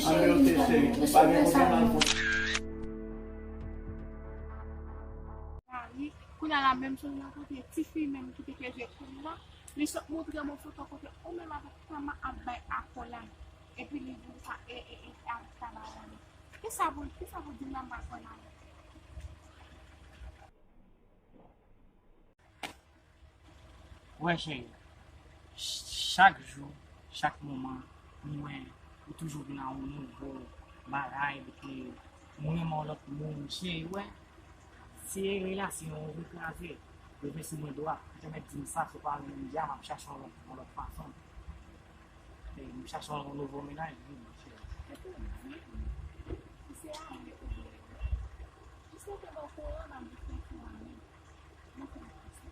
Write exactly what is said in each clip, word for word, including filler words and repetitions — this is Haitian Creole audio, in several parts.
Cheri, nou sot nan salon. Mari, kounye a la menm sou yon kote, tifi menm ki te fè jwèt pou li la, li sot montre m yon foto kote ou menm avèk Tama ap bay akò la. Epi li di sa, e, e, e, avèk Tama la. Kisa pou, kisa pou di m la m pral pran nan men? Wè, cheri, ch- chak jou, chak moman, m wè ou toujou vin a yon nouvo bagay, epi m renmen yon lòt moun, cheri, wè. Se relasyon yo vin kraze, yo vin sou mwen dwa. Ou te mèt di m sa, se pa menm di a, m ap chache yon lòt, yon lòt fason. E, m chache yon nouvo mennaj, wi, monchè. Epi, di, si se a mwen ou byen. Jis lè ke m okouran, m ap di fè kou a mwen. Mwen fè yon ti.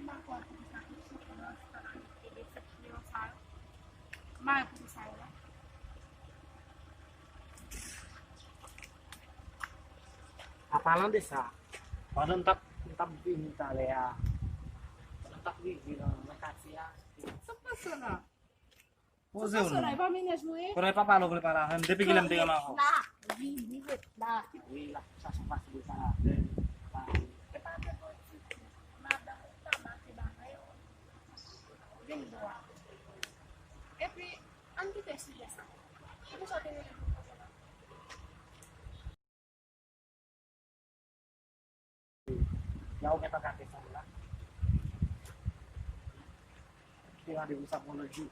M pa kwè pou sa, m sou kò nan sa, e de ti kliyan sa yo. M pa wè pou sa yo la. An palan de sa, pandan m t ap, m t ap vini talè a, pandan m t ap rive nan, nan katye a, sa k pase la? Poze w non. Sa pa mennaj mwen ye? Konnen papa la, w vle pale avè m. Depi kilè m te renmen avè w? La, vini, ret la. Wi, l ap chache yon fason pou l pale avè m. E pa de bò di tou. Madanm ou ta make bagay yo. Vin dwa. Epi, ann kite sijè sa. Epi sa w te rele pou koze la? Ya ou gentan gate fanm la. Kite randevou sa pou yon lòt jou.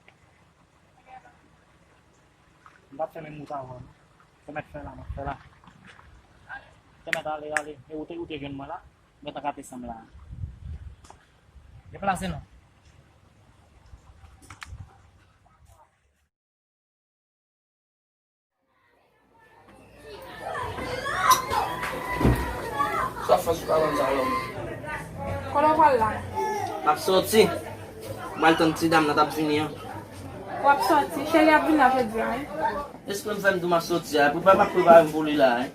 M p ap fè menm wout avan non. Te mèt fè la, m ap fè la. Te mèt ale, ale. E ou te, ou te jwenn mwen la. M gentan gate fanm la. Deplase non. Sa fè sou kabann sa yo. Kote w pral la? M ap soti. M pral tann ti dam nan t ap vini an. W ap soti? Chèlè ap vin la jodi a, wi. Espre m fè m di w m ap soti a. Prepare m ap prepare m pou li la, wi.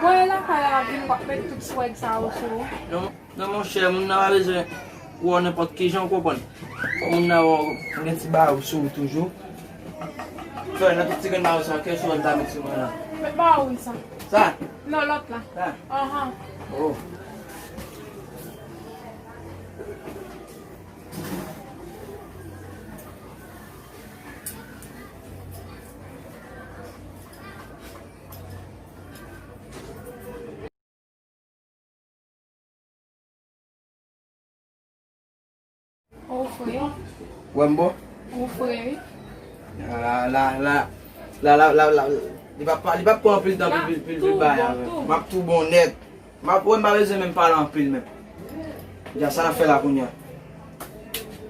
Mwen lakay la, vin w ap met tout swag sa yo sou ou. Non, non, monchè, moun nan pa bezwen wè w nenpòt kijan, w konprann. Fò moun nan wè w gen ti bagay sou ou toujou. Fè nan tout ti grenn bagay sa, kè sou w m ta met sou mwen la. Met bagay ou sa. Sa? Non, lòt la. Sa? Ahan. Oh. Ou fre. Wè m bon? Ou fre, wi. La, la, la. La, la, la, la. Li p ap, li p ap pran anpil tan pou, pou, pou, pou bay avè m. M ap tou bon nèt. M ap, wè, m pa bezwen menm pale anpil menm. Deja, sa n ap fè la kounye a?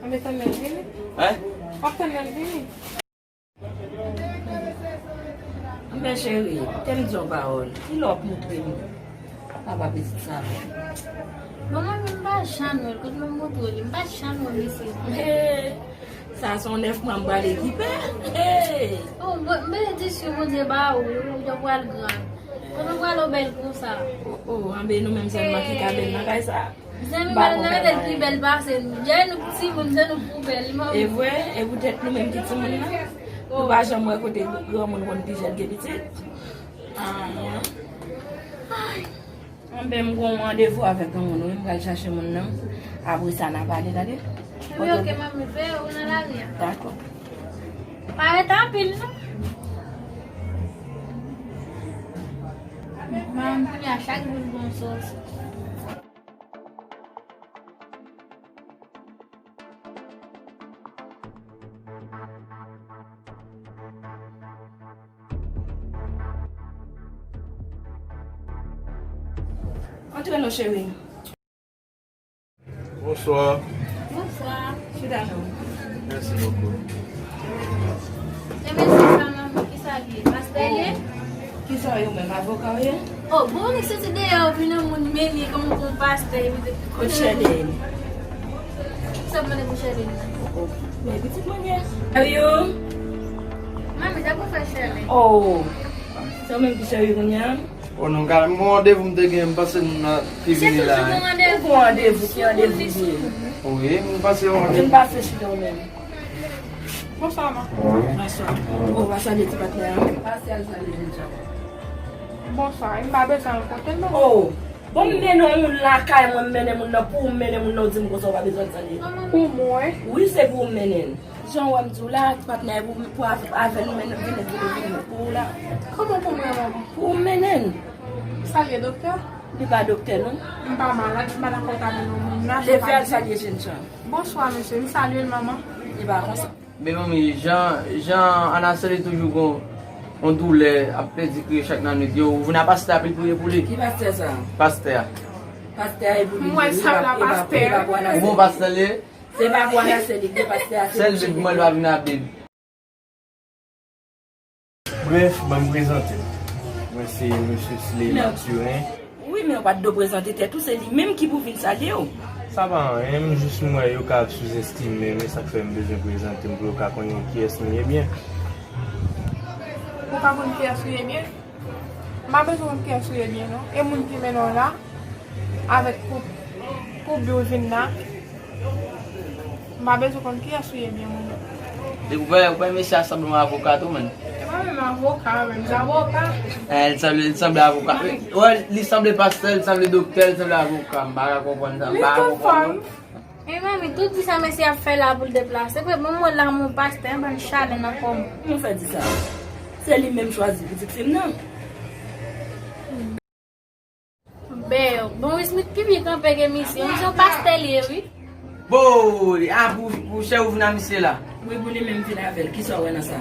Ann tann lè l vini. Hein? W ap tann lè l vini. Men cheri, te m di yon pawòl. Kilè w ap moutre m papa pitit sa? Manman, m pa janm wè l. Kote m ap moutre w li? M pa janm wè misye. Hey, sa se yon nèf mwa m pral ekipe. Hey. Oh, m, m benediksyon Bondye ba ou, yo pral gran. Kote w pral ou bèl konsa? Oh, oh, anben nou menm sèlman ki ka bèl nan kay sa. Zanmi, m pa nan mete l pi bèl pase nou. Jè nou timoun, jè nou pou bèl. E vre, e poutèt nou menm ki timoun nan, nou pa janm wè kote granmoun konn pi jèn ke pitit. Ahan. Anben, m gon randevou avèk yon moun, wi, m pral chache moun nan. Apre sa, n a pale, tande? Wi, ok, manmi, fè ou nan lari a. Dakò. Pa ret anpil, non. Manmi, kounye a, chak jou l gon sòs. Antre non, cheri. Bonswa. Bonswa. Chita non. Mèsi bokou. E mesye sa, manmi, kisa l ye? Pastè l ye? Kisa w ye ou menm, avoka w ye? Oh, bon, li soti deyò, vin nan moun, men li kòm yon pastè, epi de... Kot Chèlè ye? Sa mande pou Chèlè la. Oh, oh. Men pitit mwen ye. Sèryè? Manmi, sa pou fè Chèlè. Oh. Se ou menm ki sèryè kounye a? Oh non, gade, m gon randevou m te gen, m panse m nan pi vini la. Se toujou gon randevou. Ou gon randevou, ki randevou li ye? Wi, m panse yon randevou. Vin pase chita ou menm. Bonswa, man. Bonswa. Ou pa salye ti patnè a? Pase al salye jènjan. Bonswa, m pa bezwen al kote l non. Oh, bon, m mennen yon moun lakay mwen, m mennen moun nan pou ou, m mennen moun nan, ou di m konsa ou pa bezwen al salye. Pou mwen? Wi, se pou ou m mennen. Jan w wè m di w la, ti patnè, pou, pou av-, avè l, men vini, vini, vini, pou ou la. Kòman pou mwen, manman? Pou ou mennen. Salye doktè? Li pa doktè, non. M pa malad, m pa nan kontamine yon moun la. Leve al salye jènjan. Bonswa, mesye. M salye l, manman. Li pa konsa. Men manmi, jan, jan Anaseli toujou gon yon doulè, ap pèdi kriye chak nan nwit yo, ou vin a pastè a pou l priye pou li. Ki pastè sa? Pastè a. Pastè a e pou li. Mwen sa la pastè. Ou bon pastè li ye? Se pa pou Anaseli, de pastè a, se sèl Bib mwen l pa vin a Bib. Brèf, ban m prezante m. Mwen se mesye Sley Mathurin. Wi, men ou pa t dwe prezante tèt ou, se li menm ki pou vin salye w. Sa pa anyen, m jis m wè yo ka ap souzestime m, e sa k fè m bezwen prezante m pou yo ka konnen kiyès m ye byen. Ou ka konn kiyès ou ye byen? M pa bezwen konn kiyès ou ye byen non. E moun ki mennen w la, avèk koup, koup bi w vin la, m pa bezwen konn kiyès ou ye byen, moun. Depi ou wè, ou wè mesye a sanble yon avoka tou, menm. E pa menm avoka, menm zavoka. Eh, li sanble, li sanble avoka. Wè, li sanble pastè, li sanble doktè, li sanble avoka. M pa ka konprann sa, m pa ka konprann non. E manmi, tout di sa mesye ap fè la pou l deplase. Pou mwen, la, mon pastè, yon bann chalè nan kò m. Kòman w fè di sa? Se li menm chwazi pitit fi m nan. Bèl. Bon, Will Smith pi byen kanpe ke misye. Misye yon pastè li ye, wi. Bo, a pou, pou chè ou vin a misye la. Wi, pou li menm vin avè l. Kisa w wè nan sa?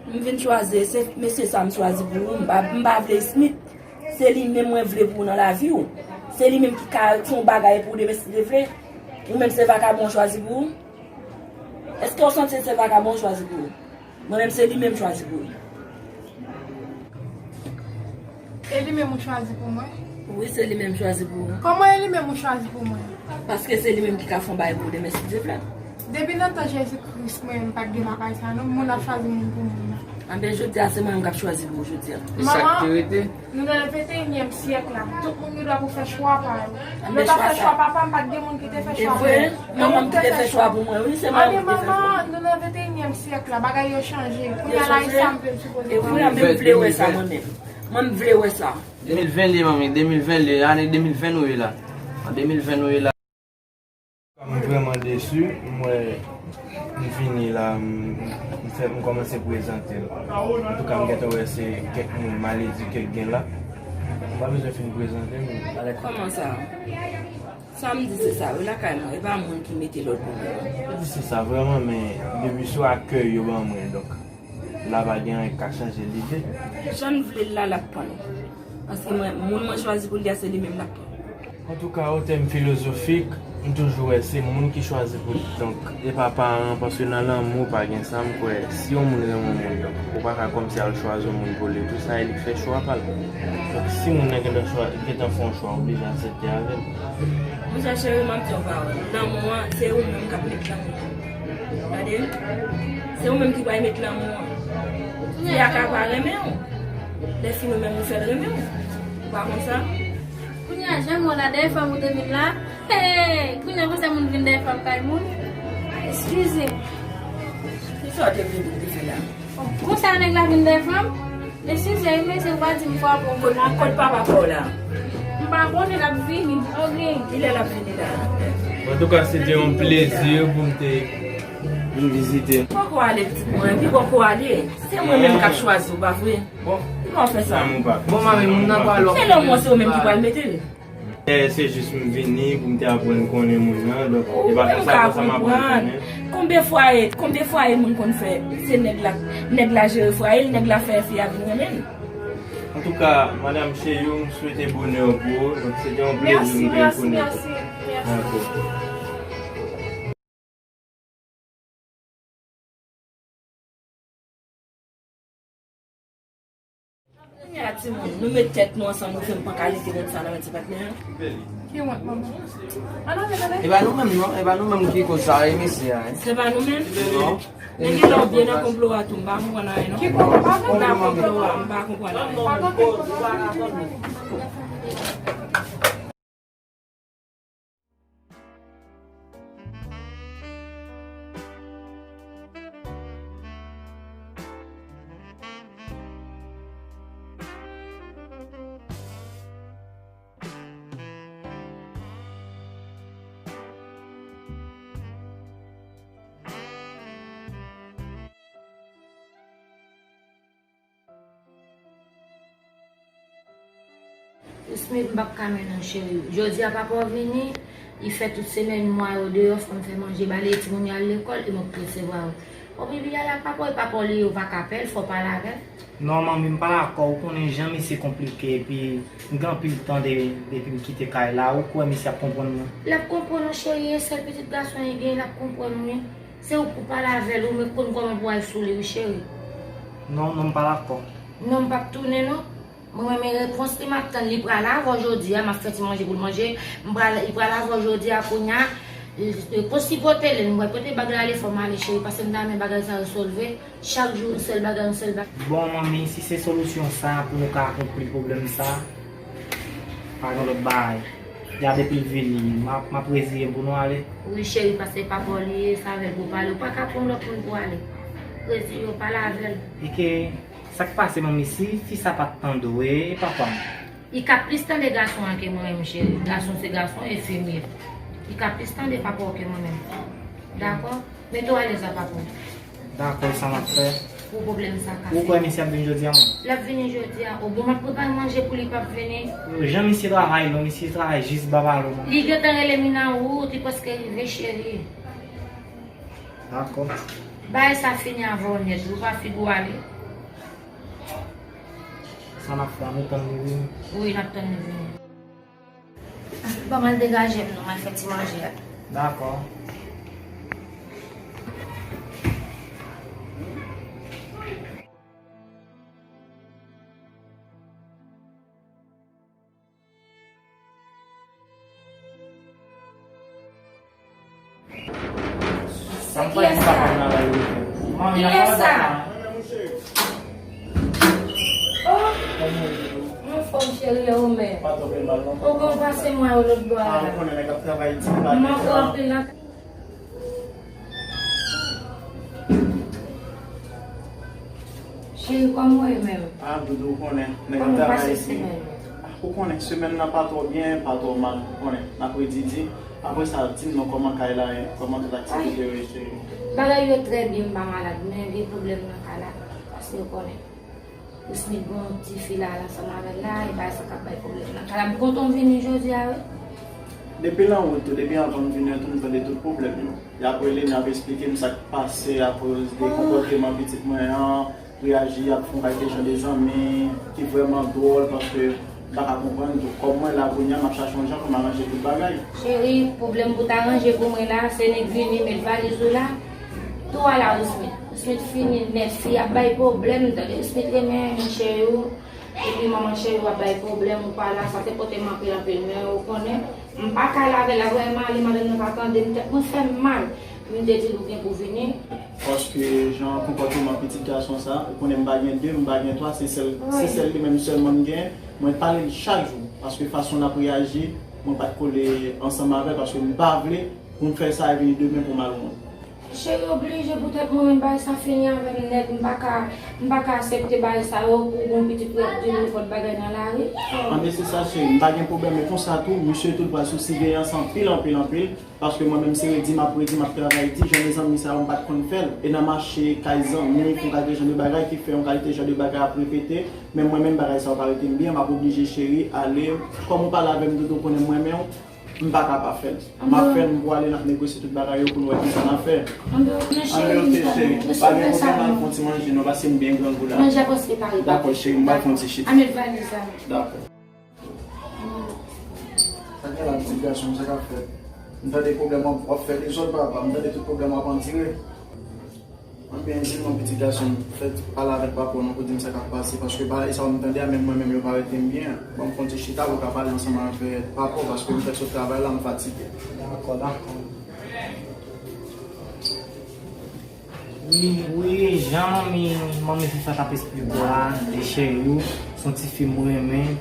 M vin chwazi, se mesye sa m chwazi pou ou. M pa, m pa vle Smith. Se li menm mwen vle pou ou nan lavi w. Se li menm ki ka fè yon bagay pou ou demen si Dye vle. Ou menm se vakabon w chwazi pou ou. Èske w santi se vakabon w chwazi pou ou? Mwen menm se li menm m chwazi pou ou. E li menm ou chwazi pou mwen? Wi, se li menm m chwazi pou ou. Kòman e li menm ou chwazi pou mwen? Paske se li menm ki ka fè yon bagay pou ou demen si Dye vle. Depi nan tan Jezi Kris, mwen menm m pa t gen bagay sa non, moun ap chwazi moun pou moun nan. Anben, jodi a, se mwen menm k ap chwazi pou ou jodi a. E sa k te rete? Nou nan venteyinyèm syèk la. Tout moun gen dwa pou fè chwa pa yo. Lè w t ap fè chwa pa pa m, pa t gen moun ki te fè chwa pou mwen. Manman m ki te fè chwa pou mwen, wi, se manman m ki te fè chwa. Nou nan venteyinyèm syèk la, bagay yo chanje. Kounye a la, e sa m vle m sipoze fè. E kounye a, men m vle wè sa mwen menm. Mwen, m vle wè sa. De mil ven li ye, manmi, de mil ven li ye, ane de mil ven nou ye la. An de mil ven nou ye la. M vrèman desi, m wè m vini la, m, m fè, m kòmanse prezante m. Antouka, m gentan wè se kèk moun maledike k gen la. M pa bezwen fin prezante m. Kòman sa? Sa m di se sa, wi, lakay mwen, e pa moun ki mete lòd pou mwen, non. M di se sa vrèman, men depi sou akèy yo ban mwen, donk, la pa gen anyen k ka chanje lide. Jan n vle l la, l ap pran nou. Paske mwen, moun mwen chwazi pou l di a, se li menm l ap pran. Antouka, o tèm filozofik, m toujou wè se moun ki chwazi pou li. Donk, e pa paran, paske nan lanmou pa gen sa, m kwè, si yon moun renmen yon moun, donk, ou pa ka kòmsi al chwazi yon moun pou li, tou sa, e li k fè chwa pa l. Donk, si moun nan gentan chwa-, gentan fè yon chwa, oblije aksepte avè l. Monchè cheri, m ap di yon pawòl. Lanmou an, se ou menm k ap met lanmou an. Tande? Se ou menm ki pral met lanmou an. Fi a ka pa renmen w. Lè fin ou menm ou fè l renmen w. Ou pa konn sa? Kounye a, jan m wè w la, dèyè fanm ou te vin la. Hey! Kounye a, konsa moun vin dèyè fanm kay moun. Eskize m. Kisa w te vle pou m te fè la? Konsa nèg la vin dèyè fanm? Eskize, wi, mesye, ou pa di m frape w. Kot, kot papa pa w la? M pa konnen, l ap vini. Ok. Kilè l ap vini la? Antouka, se te yon plezi pou m te vin vizite. Poko ale, pitit mwen, pi poko ale. Se mwen menm k ap chwazi w, pa vre? Bon. Pi poko fè sa. Bon, manmi, moun nan pa lòk. Se lanmou an, se ou menm ki pral mete l. Eh, se jis m vini pou m te aprann konnen moun nan, donk, e pa fè sa konsa m aprann konnen. Konbyen fwaye, konbyen fwaye moun konn fè, se nèg la, nèg la jere fwaye l, nèg la fè fi a vin renmen l. Antouka, madanm cheri, m swete bonè pou ou, donk se te yon plezi pou m te konnen. Mèsi, mèsi, mèsi. Kounye a, timoun, nou met tèt nou ansanm, nou fè m pran kalite wont sa nan men ti patnè an. Ki wont, manman? Ann ale, tande. E pa nou menm, non. E pa nou menm ki koz sa, e mesye a, wi. Se pa nou menm? Non. Men gen lè w byen nan konplo a tou, m pa konprann anyen non. Ki konplo? M pa konplo a, m pa konprann anyen. Smith, m p ap ka men non, cheri. Jodi a papa w vini, li fè tout semèn mwa yo deyò, fò m fè manje ba li, e timoun yo al lekòl, e mwen k resevwa yo. Bon, pipi a la papa w, e papa w li ye, ou pa ka pè l, fò w pale avè l. Non, manmi, m pa dakò, ou konnen jan misye konplike, epi m gen anpil tan de, depi m kite kay la, ou kwè misye ap konprann mwen? L ap konprann ou, cheri, e sèl pitit gason li gen, l ap konprann ou, wi. Se ou k pou pale avè l, ou menm konn kòman pou al sou li, wi, cheri. Non, non, m pa dakò. Non, m p ap tounen, non. Mwen menm, e repons li m ap tann, li pral avè w jodi a, m ap fè ti manje pou l manje. M pral, li pral avè w jodi a, kounye a. Repons li pote, lè m pral pote bag la ale, fò m ale, cheri, paske m ta renmen bagay sa yo sòlve. Chak jou, yon sèl bagay, yon sèl bagay. Bon, manmi, si se solisyon sa pou nou ka akonpli pwoblèm sa, pa gen lòt bagay. Deja depi l vini, m ap, m ap reziye m pou nou ale. Wi, cheri, paske papa w li ye, se avè l pou w pale. Ou pa ka pran lòt moun pou w ale. Reziye w, pale avè l. E ke Sa k pase, manmi, si fi sa pa t tande w, e, e papa m? Li ka plis tande gason an ke mwen menm, cheri. Gason se gason, e fi m ye. Li ka plis tande papa w ke mwen menm. Dakò? Mete w alèz a papa w. Dakò, sa m ap fè. Pou pwoblèm sa ka fini. Ou kwè misye ap vin jodi a, manmi? L ap vini jodi a. O bon, m ap prepare manje pou li, p ap vini. Jan misye travay, non, misye travay jis ba balo, manmi. Li gentan rele m nan wout, li prèske rive, cheri. Dakò. Bagay sa fini avè w nèt, wi, pa figi w ale. Sa n ap fè a, nou tann li vini? Wi, n ap tann li vini. Ban m al degaje m non, m al fè ti manje a. Dakò. Sa m pral di papa m nan la yo. Manmi, n ap pale sa. Oh! Mwen fòm cheri yo, men. Pa twò fè mal, non. Ou konn pase mwen yo lòt bò a. Ah, ou konnen nèg ap travay di pa. Mwen fò anpil nan. Cheri, kòman w ye menm? Ah, Doudou, ou konnen, nèg ap travay di. Kòman pase semèn nan? Ah, ou konnen, semèn nan pa twò byen, pa twò mal, ou konnen, n ap redidi. Apre sa, di m non, kòman kay la ye? Kòman tout aktivite yo ye, cheri? Bagay yo trè byen, m pa malad, men gen pwoblèm nan kay la, paske ou konnen. Wismith gen yon ti fi la, l ansanm avè l la, e bagay sa k ap bay pwoblèm nan kay la. M kontan w vini jodi a, wi. Depi nan wout tou, depi anvan m vini an tou, m tande tout pwoblèm yo. Y ap rele m, y ap eksplike m sa k pase akoz de konpòteman pitit mwen an, reyaji, y ap fè yon kalite jan de zanmi ki vrèman dwòl, paske m pa ka konprann tou. Kòm mwen la kounye a, m ap chache yon jan pou m aranje tout bagay. Cheri, pwoblèm pou w ta ranje pou mwen la, se nèk vini met valiz ou la, tou ala Wismith. Wismith fini nèt, fi ap bay pwoblèm, tande Wismith renmen cheri w, epi manman cheri w ap bay pwoblèm, ou pa la, sa te pote m anpil, anpil, men ou konnen, m pa ka lave la vrèman, ale madanm nan pa tande m, tèt mwen fè m mal, m te di l ou gen pou vini. Paske jan konpòteman pitit gason sa, ou konnen m pa gen de, m pa gen twa, se sèl, se sèl li menm sèlman m gen, mwen pale l chak jou, paske fason l ap reyaji, mwen pa t kole ansanm avè l, paske m pa vle pou m fè sa e vini demen pou m al wont. Cheri oblije poutèt mwen menm bagay sa fini avè m nèt, m pa ka, m pa ka aksepte bagay sa yo pou yon pitit pou y ap di m nenpòt bagay nan lari. Anben se sa cheri, m pa gen pwoblèm, men konsa tou, misye tou l pral sou siveyans anpil, anpil, anpil, paske mwen menm se redi m ap redi, m ap travay di, jan de zanmi sa yo m pa t konn fè l, e nan mache kay zanmi, fè yon kalite jan de bagay ki fè yon kalite jan de bagay ap repete, men mwen menm bagay sa yo pa rete m byen, m ap oblije cheri ale, kòm ou pale avè m Doudou, ou konnen m renmen w, M pa ka pa fè l. M ap fè l, m pou ale, n ap negosye tout bagay yo pou n wè kisa n ap fè. Anben, ok, cheri. Pa gen pwoblèm, al fè yon ti manje non, paske m byen grangou la. Manje ap prèske pare, papa. Dakò, cheri, m pral fè yon ti chita. Dakò. Sa gen la, pitit gason m, sa k ap fèt? M tande pwoblèm w ap, w ap fè dezòd, papa. M tande tout pwoblèm w ap andire. Anben, di m non, pitit gason m, fè pale avèk papa w non pou di m sa k ap pase, paske bagay sa yo m tande a, menm mwen menm yo pa rete m byen. Ban m fè yon ti chita pou w ka pale ansanm avèk papa w, paske m fèk sot travay la, m fatige. Dakò, dakò. Wi, wi, jan manmi, manmi Fifi t ap esplike w la, de cheri w, se yon tifi m renmen.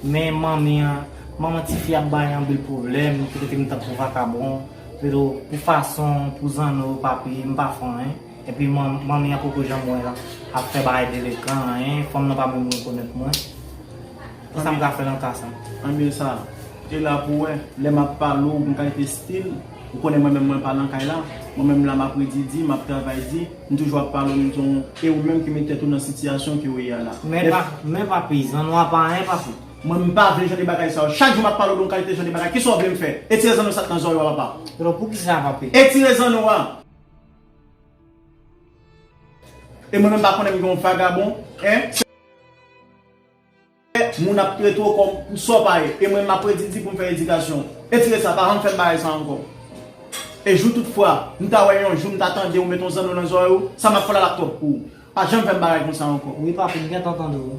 Men manmi an, manman tifi ap bay anpil pwoblèm, li trete m tankou vakabon. Pito, pou fason, pou zanno, papi, m pa fè anyen. Epi man-, manmi an poko janm wè la, ap fè bagay delekan, anyen, fanm nan pa menm rekonèt mwen. Kisa m ka fè nan ka sa? Anben sa, e la pou wè, lè m ap pale w, gon kalite stil, ou konnen mwen menm mwen pa nan kay la, mwen menm la m ap redi di, m ap travay di, m toujou ap pale w, m di w, e ou menm ki met tèt ou nan sitiyasyon ke w ye a la. Men pa, men papi, zanno a pa anyen, papi. Mwen m pa vle jan de bagay sa yo. Chak jou m ap pale w de yon kalite jan de bagay. Kisa w vle m fè? Etire zanno sa k nan zòrèy w a, papa. Pero poukisa, papi? Etire zanno a. E mwen menm pa konnen m gen yon vagabon, en? Moun ap trete w kòm sa w pa ye. E mwen m ap redi di pou m fè edikasyon. Etire sa, pa janm fè m bagay sa ankò. E jou tout fwa, m ta wè yon jou, m ta tande ou met yon zanno nan zòrèy ou, sa m ap fè w la l ap twòp pou ou. Pa janm fè m bagay konsa ankò. Wi, papi, m gentan tande w.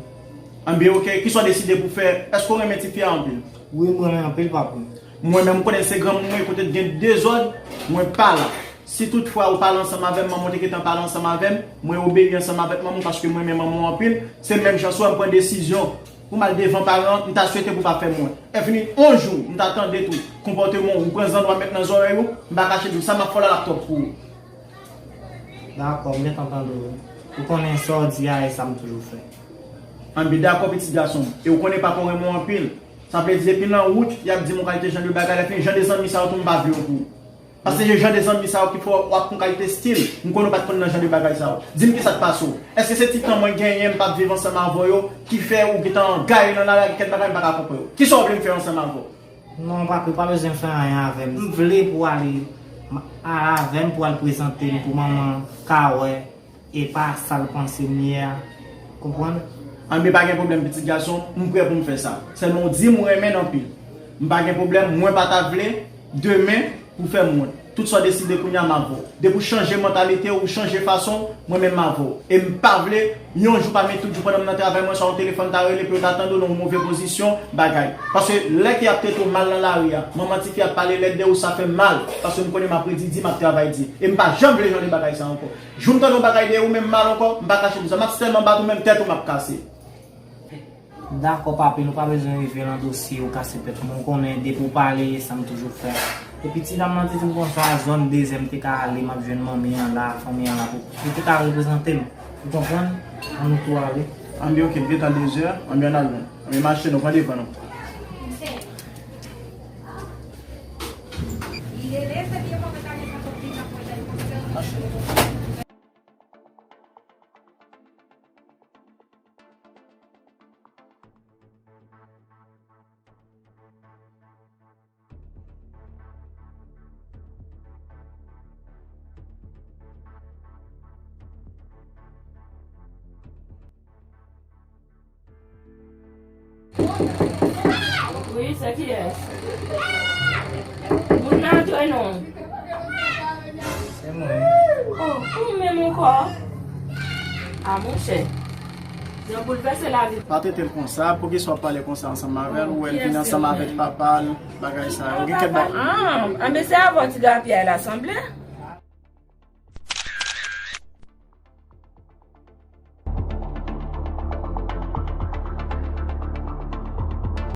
Anben, oke, kisa w deside pou fè? Èske w renmen tifi a anpil? Wi, m renmen anpil, papi. Mwen menm, ou konnen se granmoun mwen ye, kote t gen dezòd, mwen pa la. Si toutfwa ou pale ansanm avè m, manman w te gentan pale ansanm avè m, mwen obeyi ansanm avèk manman w paske mwen renmen manman w anpil. Se menm jan swa m pran desizyon pou m al devan paran, m ta swete pou w pa fè m wont. Enfini, yon jou, m ta tande tou konpòteman w, ou pran zanno w ap met nan zòrèy ou, m pa kache di w, sa m ap fè w la l ap twòp pou ou. Dakò, m gentan tande w. Ou konnen sa w di a, e sa m toujou fè. Anben dakò, pitit gason m. E ou konnen papa w renmen w anpil. Sa vle di, depi nan wout, y ap di m yon kalite jan de bagay, lèfini jan de zanmi sa yo tou, m pa vle yo pou ou. Paske se jan de zanmi sa yo ki fè w ap fè yon kalite stil. M konnen w pa t konn nan jan de bagay sa yo. Di m kisa k pase w. Èske se ti tan mwen genyen, m p ap viv ansanm avè w yo, ki fè ou gentan gaye nan lari ak kèk bagay, m pa ka konprann yo? Kisa w vle m fè ansanm avè w? Non, papi, w pa bezwen fè anyen avè m. M vle pou w ale, m, al avè m pou w al prezante m pou manman ka wè e pa sa l panse m ye a. Konprann? Anben, pa gen pwoblèm, pitit gason, m prè pou m fè sa. Sèlman w di m ou renmen l anpil. M pa gen pwoblèm, mwen pa ta vle demen pou fè m wont. Tout sa w deside kounye a, m avè w. Depi w chanje mantalite w, ou chanje fason w, mwen menm m avè w. E m pa vle yon jou pami tout jou pandan m nan travay mwen, swa yon telefòn ta rele, pou yo ta tande w nan yon move pozisyon, bagay. Paske lè ke y ap trete w mal nan lari a, manman tifi ap pale lèd de ou, sa fè m mal. Paske m konnen m ap redi di, m ap travay di. E m pa janm vle jan de bagay sa ankò. Jou m tande yon bagay dèyè ou menm mal ankò, m pa kache pou sa. M ap sèlman bat ou menm, tèt ou m ap kase. Dakò, papi, nou pa bezwen rive nan dosye ou kase tèt mwen. Ou konnen, depi w pale, sa m toujou fè. Epi ti dam nan te di m konsa, zòn dezè m te ka ale, m ap jwenn manmi an la, fanmi an la pou, pou te ka reprezante m. Ou konprann? Ann nou tou ale. Anben, oke, m gentan dezè, anben, ann al non. Anben, mache nou, pran devan nou. Wi, se kiyès? Moun nan antre non. Se mwen. Oh, ou menm ankò? A monchè. Jan boulvèse lavi. Pa trete l konsa, poukisa w ap pale konsa ansanm avè l? Ou wè l vin ansanm avèk papa l, bagay sa yo. Gen kèk bagay. Ah, anben se avè w ti drape a l a sanble?